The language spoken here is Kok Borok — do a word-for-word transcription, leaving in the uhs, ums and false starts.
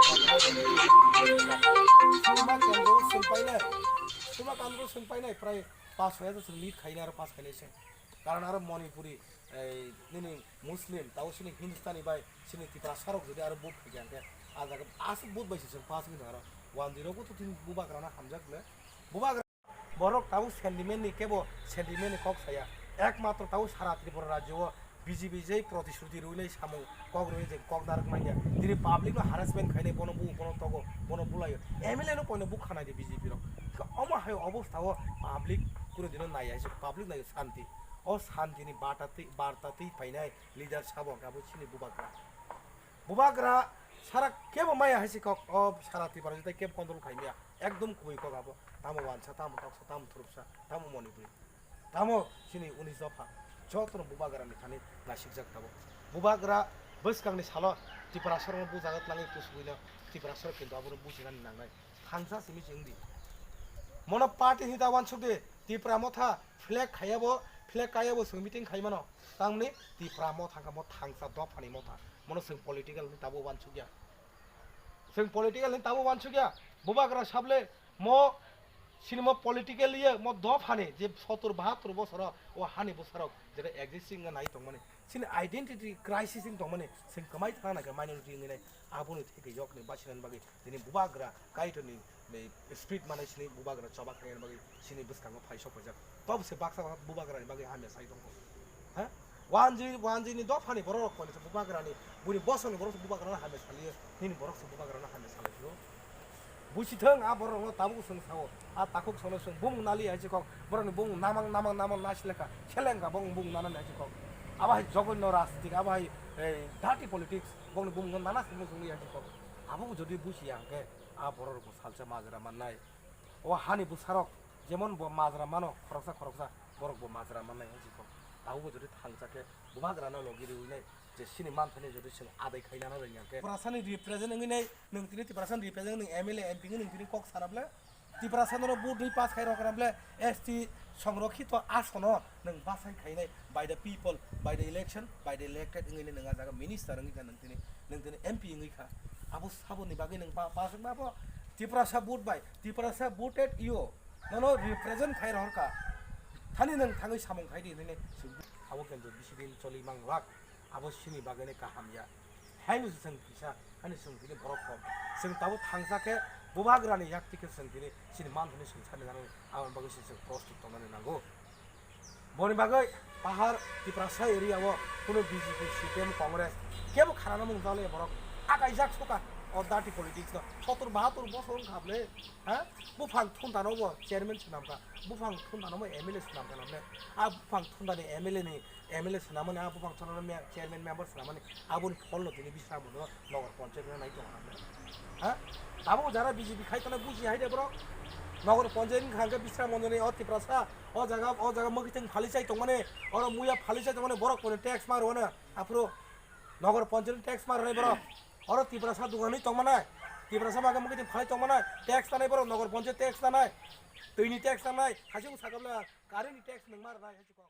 Suma Kendro swng painai, Suma Kendro swng painai, prai pas hoya to lead khaina aro pas khainai se. Karon aro Manipuri, ei, nini Muslim, tao sini Hindustani bai, sini Tiprasa rok jodi aro vote khaikha hwnkhe, a jaga aswk vote bai se chwng pas wngwi tongo aro. One zero bo to tini bubagrano hamjak le. Bubagra Borok tabuk sentiment ni kebo sentiment ni kok saya. Ekmatro tabuk sara Tripura rajyo o B J P jai protishruti rwinai samung kok rwinai je kok narwk manya. Tini public no harassment khainai bono bu bono togo bono bulaio. M L A no poino bukha nai de B J P rok. Omo hai obostha o public kunu dino naiya se public nai santi. O santi ni bata twi barta twi painai leader sabo abo chini bubagra. Bubagra sara kebo maya hai se kok o sara Tripura jai kebo control khaimya. Ekdom kubui kok abo, tamo wansa, tamo toksa, tamo thurupsa, tamo Manipuri, tamo chini unis dopha, jotono bubagrani thani nasikjak tabuk. Bubagra bwskangni salo Tiprasarokno bujago twlangwi kusukuino Tiprasarok kintu abono bujinani nangnai. Thangsa simi se wngdi. Mono party hinwi ta uansukdi, Tipra Motha flag khaiya bo, flag kaiya bo chwng meeting khaimano. Tamni Tipra Motha kha mo thangsa dophani motha. Mono chwng political hinwi tabuk uansukya. Chwng political hinwi tabuk uansukya. Bubagra sable mo sinimo political ye mo dophani je sottur bahattur bosoro o hani bwsarok jeta existing nai tongmani. Chini identity crisis wng tongmani. Chwng kwmai thana nai khe minority wngwi nai. Aboni theke yokni basinani bagwi tini bubagra Kaitorni speed manai sini bubagra choba khaina bagwi sini bwskango phai sok paijak. Tobo se baksa bubagrani bagwi hamya sai tongo. Ha? Wanjwi, wanjwi ni dophani borok rok koni se bubagrani, buni bosongni borok se bubagrano hamya saliyo, nini borok se bubagrano hamya salai phiro. Busi thang a borok rokno tabuk swng sao, a takhuk sono swng bumung nali hai se kok, borokni bumung namang, namang, namang nasi lekha, seleng ka bong bumung nanani hai se kok. Abo hai jogonno rajnitik, abo hai, eh, dirty politics, bongni bumung nana swngno swngli hai se kok. Abo bo jodi busi ya hwnkhe, a borok rok bo salsa majra mannai. O hani bwsarok jemon bo majra mano khoroksa khoroksa borok bo majra mannai wngsi kok. Tabukbo jodi thangsa khe bubagrano logi riwi nai je sini manthani jodi chwng adai khainano rwngya khe. Tiprasani represent wngwi nai nwng tini Tiprasani represent nwng M L A M P wngwi nwng tini kok sana ble Tiprasano vote rwi pass khai rokra ble S T songrokhito asono nwng bachai khainai by the people, by the election, by the elected wngwi nai nwng a jaga minister wngwi kha nwng tini, nwng tini M P wngwi kha. Abo saboni bagwi nwng pa-, pass wngma bo Tiprasa vote bai Tiprasa voted you. Nono represent khai rohor kha. Thani nwng thangwi samung khai di hinwi swngdi. Abo khe bisi din choli mang lak. Abo sini bagwi ni kaham ya. Haino se chwng kisa, haino chwng tini borok kok. Chwng tabuk thangsa khe bubagrani yakti khe chwng tini sini man hwnwi swngcharni nanwi aboni bagwi se chwng prostuk tongnani nango. Boni bagwi pahar Tiprasa area o kuno B J P, C P M, Congress kebo khanana mung tangli borok akaijak suka o dirty politics no. Sottur bahattur bosor wngkha bwle, ha? Buphang thunta no bo chairman swnam kha, buphang thunta no bo M L A swnam kha na bwle. A buphang thunta ni M L A ni M L A swnamani, a buphang thunta no me-, chairman member swnamani, aboni phol no tini bisra bono Nogor Panchayat no nai tongo na bwle. Ha? Tabuk jara B J P khai tongnai buji hai de borok. Nogor Panchayat wngkha hwnkhe Bisramganj ni o Tiprasa. O jaga, o jaga mwkhitwng phali chai tongmani, oro muya phali chai tongmani, borok kunu tax ma rwna, aphuru Nogor Panchayat ni tax ma rwnai borok. Oro Tiprasa dugan ni tongmani, Tiprasa maga mwkhitwng phali tongmani, tax tanai borok, Nogor Panchayat tax tanai, twi ni tax tanai, haising sakabla, current ni tax nwng ma rwnai, haising kok.